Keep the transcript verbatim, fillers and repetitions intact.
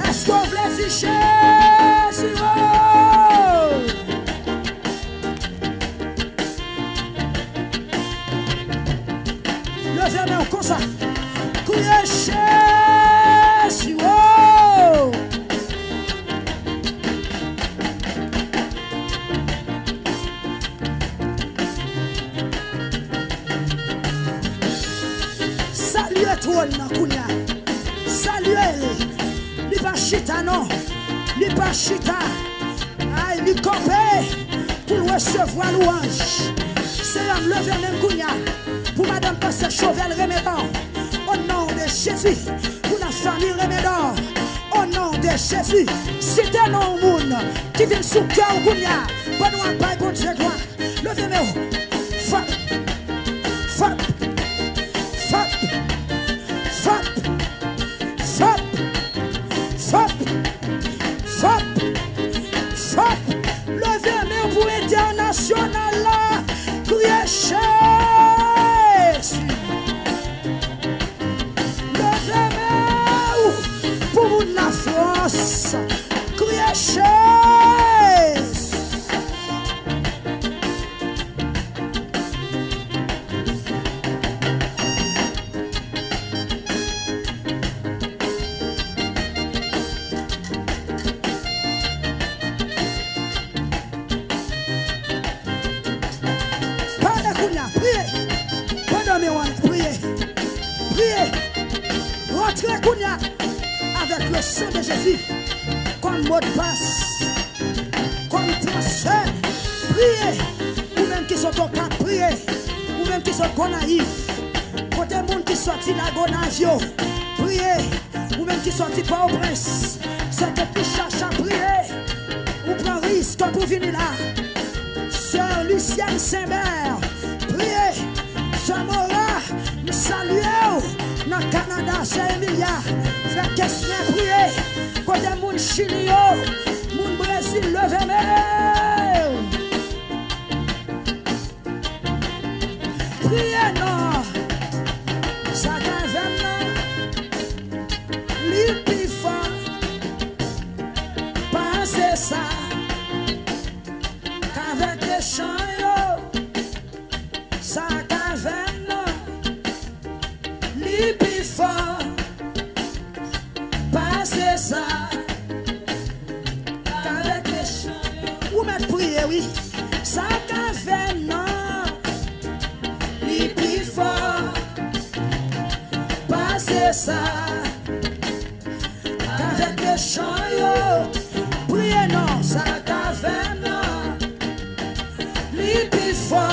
Èske w vle di Jezi o? Leve men w konsa. Kriye Jezi o! Salye twòn nan kounye a. Salye l. Li pa chita non. Li pa chita. Ay, li kanpe pou l resevwa lwanj. Seyè m, leve men m kounye a pou madanm pastè Jovel Remedor. O non de Jezi, pou la fanmi Remedor. O non de Jezi, site non yon moun ki vin sou kè w kounye a pandan w ap bay Bondye glwa. Leve men w. Fap. Fap. Fap. Fap. Fap. Fap. Fap. Fap. Leve men w pou entènasyonal la. Kriye Jezi. Leve men w pou moun Lafrans. Kriye Jezi. Pale kounye a, priye. Pandan men w ale, priye. Priye. Rantre kounye a avèk le sang de Jésus kòm modpas, kòm transfè. Priye. Ou menm ki sot Okap, priye. Ou menm ki sot Gonayiv, kote moun ki sòti Lagonav yo, priye. Ou menm ki sòti Pòtoprens, sè ke pi chacha priye. Ou pran risk pou vini la. Sè Lucienne Saint-Bert, priye. Sè Mora, m salye w nan Kanada, sè Emilia, frè Kesner, priye. Kote moun Chili yo, moun Brezil, leve men w. Priye non. Sa k avè m nan, li pi fò pase sa k avèk mechan yo. Sa k avè m nan, li pi fò pase sa k avèk mechan yo. Ou mèt priye, wi. Sa k avè m nan, li pi fò pase sa k avèk mechan yo. Priye non. Sa k avè m nan, li pi fò